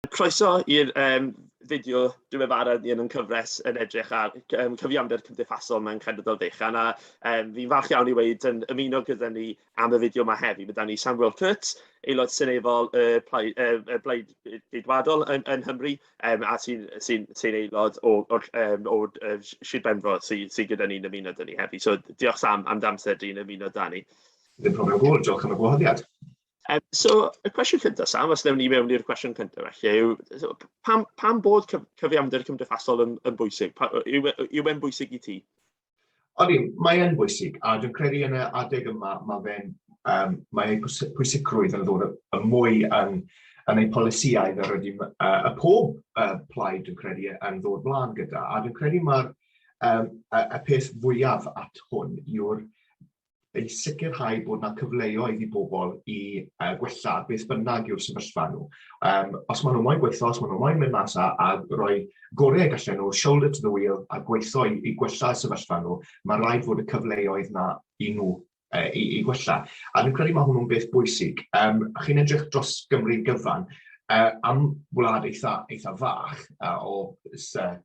Croeso i'r fideo diweddaraf ni yn ein cyfres yn edrych ar cyfiawnder cymdeithasol mewn cenedl fechan, a fi'n falch iawn i weud yn ymuno gyda ni am y fideo yma heddi. Mae 'da ni Samuel Kurtz, aelod seneddol y Plaid, y Blaid Geidwadol yn Nghymru, a sy'n sy sy aelod o Sir Benfro sydd sy gyda ni'n ymuno 'da ni heddi. So diolch, Sam, am damser di'n ymuno 'da ni. Ddim problem o gwbl, diolch am y gwahoddiad. So, y cwestiwn cyntaf, Sam, os wnawn ni mewn i'r cwestiwn cyntaf felly, yw so, pam bod cyfiawnder cymdeithasol yn bwysig? Yw e'n bwysig i ti? Odi, mae e'n bwysig, a dwi'n credu yn y adeg yma, mae ei pwysigrwydd yn ddod y mwy yn ei polisïau fel rydym, y pob plaid dwi'n credu yn ddod mlaen gyda, a dwi'n credu mae'r y peth fwyaf at hwn yw'r i sicrhau bod 'na cyfleoedd i bobl i gwella beth bynnag yw'r sefyllfa nhw. Os maen nhw moyn gweithio, os maen nhw moyn mynd mas a rhoi gorau y gallen nhw, shoulder to the wheel, a gweithio i gwella y sefyllfa nhw, mae rhaid fod y cyfleoedd 'na i nhw i gwella. A dwi'n credu mae hwnnw'n beth bwysig. Chi'n edrych dros Gymru gyfan, am wlad eitha fach o 3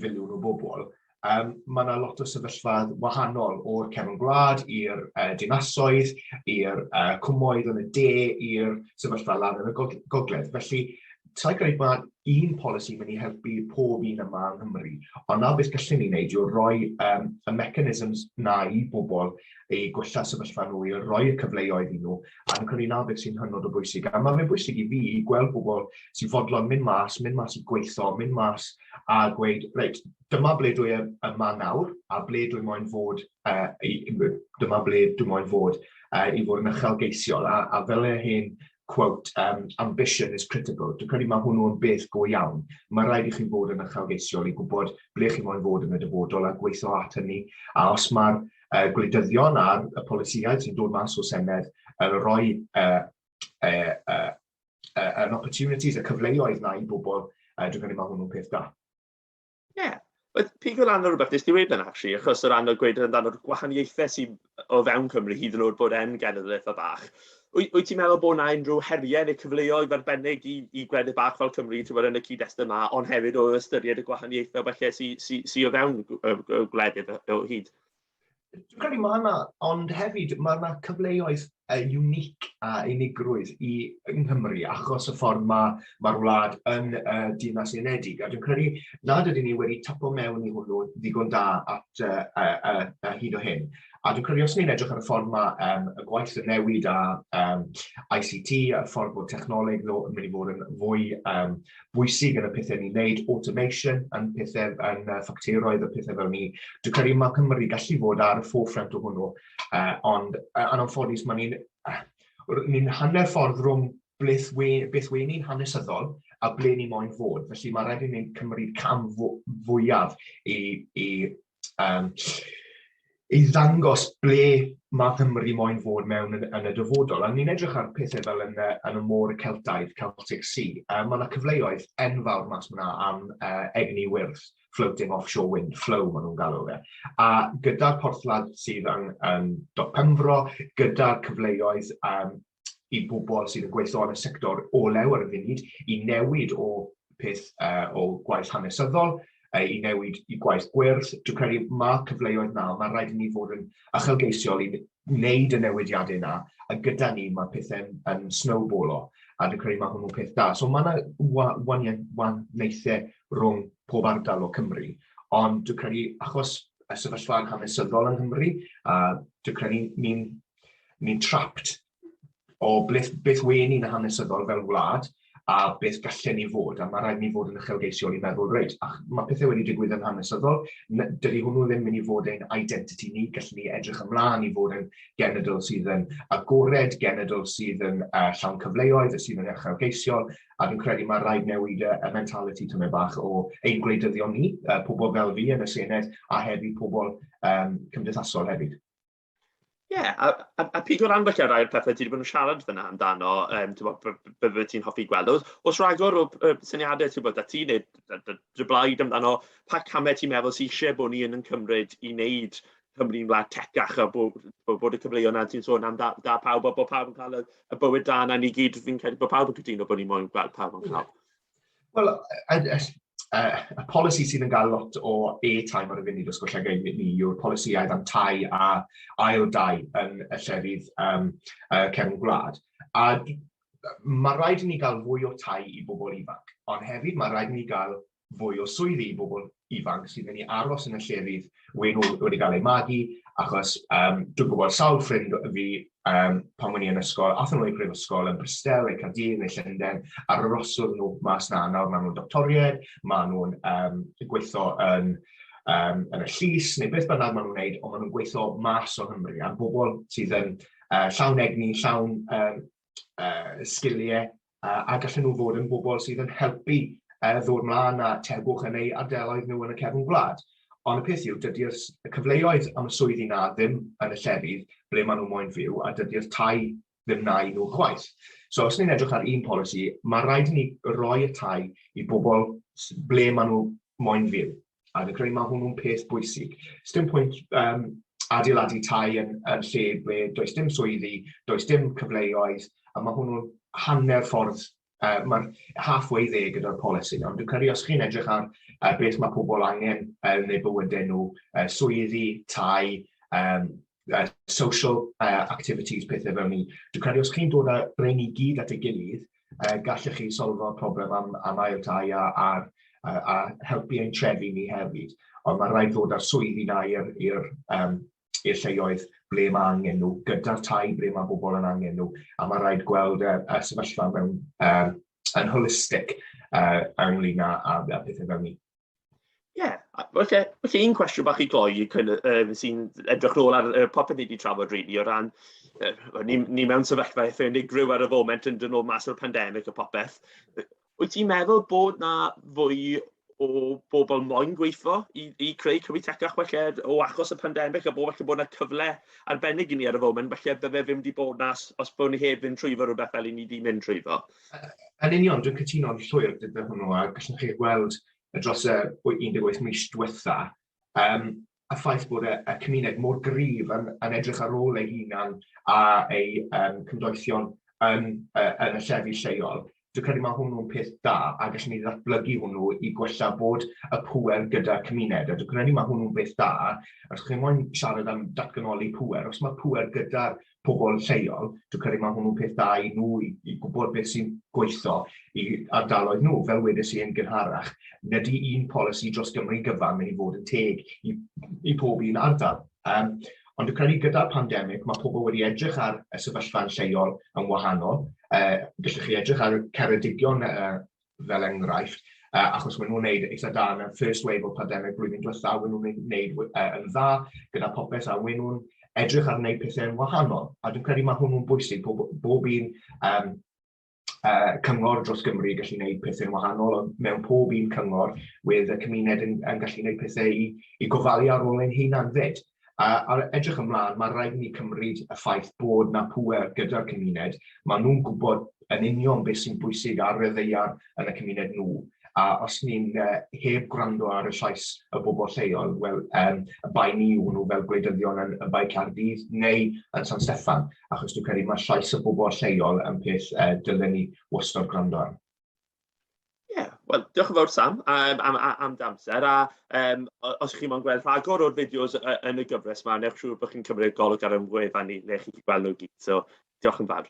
filiwn o bobl, mae yna lot o sefyllfa wahanol o'r cefn gwlad i'r dinasoedd, i'r cwmoedd yn y de, i'r sefyllfa lan yn y gogledd. Felly, sa'n credu bod un polisi mynd i helpu pob un yma yng Nghymru, ond na beth gallwn ni wneud yw rhoi y mechanisms na i bobl i gwella sefyllfa nhw, i roi y cyfleoedd i nhw, a dwi'n credu na beth sy'n hynod o bwysig. A mae fe'n bwysig i fi i gweld bobl sy'n fodlon mynd mas i gweithio, mynd mas a gweud, "Reit, dyma ble dwi yma nawr, a ble dwi moyn fod, dyma ble dwi moyn fod," i fod yn uchelgeisiol. A fel y hen quote, "Ambition is critical." Dwi'n credu mae hwnnw yn beth go iawn. Mae rhaid i chi fod yn uchelgeisiol i gwybod ble chi moyn fod yn y dyfodol a gweithio at hynny. A os mae'r gwleidyddion a'r y polisïau sy'n dod mas o Senedd yn rhoi an opportunities, y cyfleoedd na i bobl, dwi'n credu mae hwnnw'n peth da. Ie. Yeah. Pigo lan ar rhywbeth nes ti weud yna, actually, achos o ran o gweud amdano'r gwahaniaethau sydd o fewn Cymru, hyd yn oed bod e'n genedl eitha bach. Wyt ti'n meddwl bod yna unrhyw heriau neu cyfleoedd arbennig i gwledydd bach fel Cymru, ti'n bod yn y cyd-destun yma, ond hefyd o ystyried y gwahaniaethau falle sydd sy, sy o fewn y gwledydd o hyd? Dwi'n credu mae yna, ond hefyd mae yna cyfleoedd unique a unigrwydd i yng Nghymru achos y ffordd mae'r wlad yn Deyrnas Unedig. A dwi'n credu nad ydyn ni wedi tapo mewn i hwnnw ddigon da at hyd o hyn. A dwi'n credu os ni'n edrych ar y ffordd mae y gwaith yn newid a ICT, y ffordd bod technoleg yn mynd i fod yn fwy bwysig yn y pethau ni'n neud, automation yn pethau, yn ffacteroedd y pethau fel ni. Dwi'n credu mae Cymru gallu fod ar y forefront o hwnnw, ond yn anffodus mae ni'n hanner ffordd rhwng beth we ni'n hanesyddol a ble ni moyn fod. Felly mae rhaid i ni cymryd cam fwyaf i ddangos ble mae Cymru moyn fod mewn yn y dyfodol. A ni'n edrych ar pethau fel yn y môr y Celtaidd, Celtic Sea. Mae yna cyfleoedd enfawr mas yna am egni wyrdd, floating offshore wind, flow maen nhw'n galw fe. A gyda'r porthladd sydd yn Doc Penfro, gyda'r cyfleoedd i bobl sydd yn gweithio yn y sector olew ar y funud i newid o gwaith hanesyddol i newid i gwaith gwyrdd. Dwi'n credu mae cyfleoedd na, mae rhaid i ni fod yn uchelgeisiol i wneud y newidiadau na, a gyda ni mae pethau'n yn snowballo, a dwi'n credu mae hwnnw'n peth da. So mae yna wahaniaethau rhwng pob ardal o Cymru, ond dwi'n credu achos y sefyllfa hanesyddol yng Nghymru, a dwi'n credu ni'n ni trapped o beth we ni'n hanesyddol fel wlad a beth gallen ni fod, a mae rhaid ni fod yn uchelgeisiol i meddwl, reit, ach, mae pethau wedi digwydd yn hanesyddol, dydy hwnnw ddim mynd i fod ein identity ni, gallwn ni edrych ymlaen i fod yn genedl sydd yn agored, genedl sydd yn llawn cyfleoedd, sydd yn uchelgeisiol, a dwi'n credu mae rhaid newid y mentality tymed bach o ein gwleidyddion ni, pobl fel fi yn y Senedd, a hefyd pobl cymdeithasol hefyd. Ie, yeah, a pigo lan falle rai o'r pethau ti wedi bod yn siarad fyna amdano, ti'n bod, bydde ti'n hoffi gweld. Oes rhagor o syniadau ti'n bod â ti neu dy blaid amdano pa camau ti'n meddwl sydd eisiau bod ni yn cymryd i wneud Cymru'n wlad tecach a bod y cyfleoedd na ti'n sôn am da pawb a bod pawb yn cael y bywyd da na ni gyd, fi'n credu bod pawb yn cytuno bod ni moyn gweld pawb yn cael. Wel, y polisi sydd yn cael lot o airtime ar y funud, os gallai gael ni, yw'r polisïau am tai a ail dai yn y llefydd cefn gwlad. A mae rhaid i ni gael fwy o tai i bobl ifanc, ond hefyd mae rhaid i ni gael fwy o swyddi i bobl ifanc sydd yn mynd i aros yn y llefydd we nhw wedi cael eu magu, achos dwi'n gwybod sawl ffrind fi pan o'n i yn ysgol, athyn nhw i brifysgol yn Bristol neu Caerdydd neu Llundain, a aroswr nhw mas na. Nawr maen nhw'n doctoriaid, maen nhw'n gweithio yn y llys neu beth bynnag maen nhw'n wneud, ond maen nhw'n gweithio mas o Nghymru, a'r bobl sydd yn llawn egni, llawn sgiliau, a gallen nhw fod yn bobl sydd yn helpu ddod mlaen â tegwch yn eu ardaloedd nhw yn y cefn gwlad. Ond y peth yw, dydy'r cyfleoedd am y swyddi na ddim yn y llefydd ble maen nhw moyn fyw, a dydy'r tai ddim na i nhw chwaith. So os ni'n edrych ar un polisi, mae rhaid i ni roi y tai i bobl ble maen nhw moyn fyw. A dwi'n credu mae hwnnw'n peth bwysig. Sdim pwynt adeiladu tai yn lle ble does dim swyddi, does dim cyfleoedd, a mae hwnnw'n hanner ffordd, mae'r halfway there gyda'r polisi. Ond dwi'n credu os chi'n edrych ar beth mae pobl angen yn eu bywydau nhw, swyddi, tai, social activities, pethau fel ni. Dwi'n credu os chi'n dod â rhein i gyd at ei gilydd, gallech chi solfo'r problem am ail tai a helpu ein trefi ni hefyd. Ond mae rhaid ddod â'r swyddi na i'r lleoedd ble mae angen nhw, gyda'r tai ble mae bobl yn angen nhw, a mae rhaid gweld y sefyllfa mewn yn holistic ynglyn â pethau fel ni. Ie, yeah. Felly un cwestiwn bach i gloi sy'n edrych nôl ar popeth ni wedi trafod, really, o ran, ni mewn sefyllfa eitha unigryw ar y foment yn dod nôl mas o'r pandemig a popeth. Wyt ti'n meddwl bod na fwy o bobl moyn gweithio i creu Cymru tecach felly o achos y pandemig, a bod falle bod na cyfle arbennig i ni ar y foment, felly bydde ddim wedi bod na os bod ni heb fynd trwyfo rhywbeth fel i ni wedi mynd trwyfo? Yn union, dwi'n cytuno'n llwyr gyda hwnnw, a gallwch chi gweld dros y 18 mis diwetha, y ffaith bod y cymuned mor gryf yn edrych ar ôl ei hunan a ei cymdoethion yn y llefydd lleol. Dwi'n credu mae hwnnw'n peth da, a gallwn ni ddatblygu hwnnw i gwella bod y pŵer gyda cymuned. A dwi'n credu mae hwnnw'n beth da. Os chi'n moyn siarad am datganoli pŵer, os mae pŵer gyda'r pobl lleol, dwi'n credu mae hwnnw'n peth da i nhw i gwybod beth sy'n gweithio i ardaloedd nhw. Fel wedes i yn gynharach, nid i un polisi dros Gymru gyfan mynd i fod yn teg i pob un ardal. Ond dwi'n credu gyda'r pandemig, mae pobl wedi edrych ar y sefyllfa'n lleol yn wahanol. Gallwch chi edrych ar Ceredigion fel enghraifft, achos maen nhw'n gwneud eitha da yn y first wave o'r pandemig blwyddyn diwetha, maen nhw'n gwneud yn dda gyda popeth, a maen nhw'n edrych ar wneud pethau'n wahanol. A dwi'n credu mae hwnnw'n bwysig, bob un cyngor dros Gymru gallu gwneud pethau'n wahanol, ond mewn pob un cyngor, wedd y cymuned yn gallu gwneud pethau i gofalu ar ôl ein hunan fyd. A edrych ymlaen, mae rhaid i ni cymryd y ffaith bod na pŵer gyda'r cymuned. Maen nhw'n gwybod yn union beth sy'n bwysig ar y ddaear yn y cymuned nhw. A os ni'n heb gwrando ar y llais y bobl lleol, wel, y bai ni yw nhw fel gwleidyddion yn Bae Caerdydd neu yn San Steffan, achos dwi'n credu mae llais y bobl lleol yn peth dylen ni wastad gwrando ar. Ie, yeah, wel, diolch yn fawr, Sam, am dy amser, a os chi moyn gweld rhagor o'r fideos yn y gyfres yma, newch siŵr bod chi'n cymryd golwg ar ein gwefan ni, neu chi'n gweld nhw gyd. So, diolch yn fawr.